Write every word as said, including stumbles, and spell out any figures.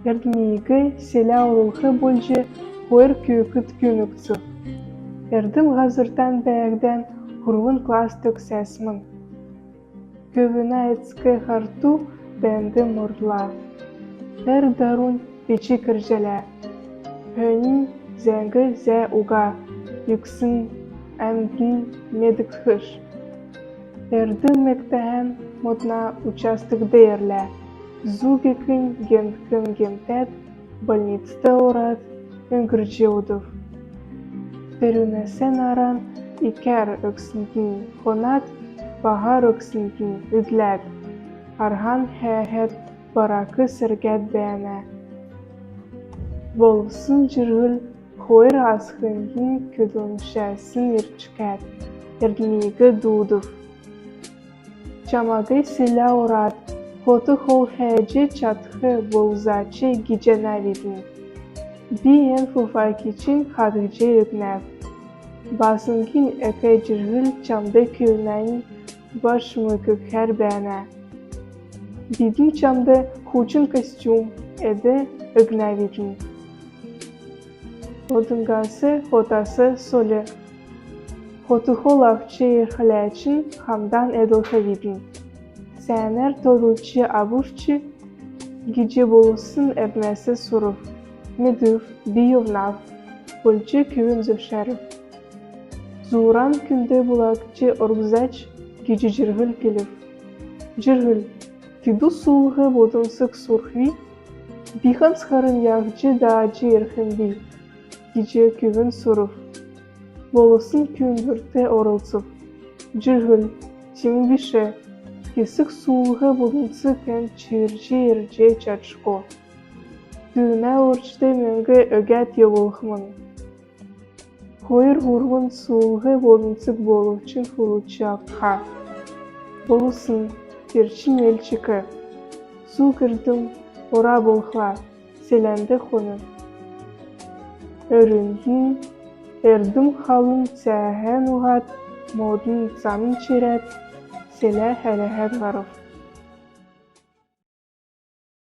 Эрдмиг селә орулх болҗ хойр күүкд күн үгцв. Эрдм һазртан бәәхдән һурвн класс төгсәсмн. Көвүнә эцк харту бәәнд мордла. Тер дарунь бичг ирҗәлә. Һәәннь зәңг зә уга, үксн әмдн медгдхш. Эрдм мектәһән модна участкд ирлә. Зуг экнь генткн гемтәд, больницд орад, өңгрҗ одв. Терүнәс нааран икәр өгснднь хонад, баһар өгснднь үдләд, арһан хәәһәд, барак сергәд бәәнә. Болвсн җирһл хойр асхнь көдлмшәсн ирчкәд, эрдмиг дуудв. Чамаг селә орад, хот-хол хәәҗ чадх болзач гиҗәнәвидн. Би эн фуфайкичнь хадһҗ өгнәв. Басңгин эк җирһл чамд көвүнәннь башмг өгхәр бәәнә. Бидн чамд хуучн костюм, эд өгнәвидн. Однгас, хотас соль. Хот-хол авч ирхләчн хамдан эдлхвидн. Сәәнәр тодлҗ аввч гиҗ болвсн эрдмәс сурв. Медүв, би йовнав, болҗ көвүн зөвшәрв. Зуран күнд булагч оргзач гиҗ җирһл келв. Җирһл, тедү суулһ боднцг сурхви? Би хамсхарн яһҗ дааҗ ирхмби? Гиҗ көвүн сурв. Болвсн күүндврт орлцв. Җирһл, тиим биш. Кесг суулһ боднцг эн чирҗ ирҗ чадшго. Түүнә орчд мөңг өгәд йовулхмн. Хойр-һурвн суулһ боднцг болвчн хулдҗ автха. Болвсн, терчнь эл чик. Зуг эрдм ора болхла, селәнд хонв. Өрүнднь эрдм халун цәәһән уһад, модн цамн чирәд, селә хәләһәд һарв.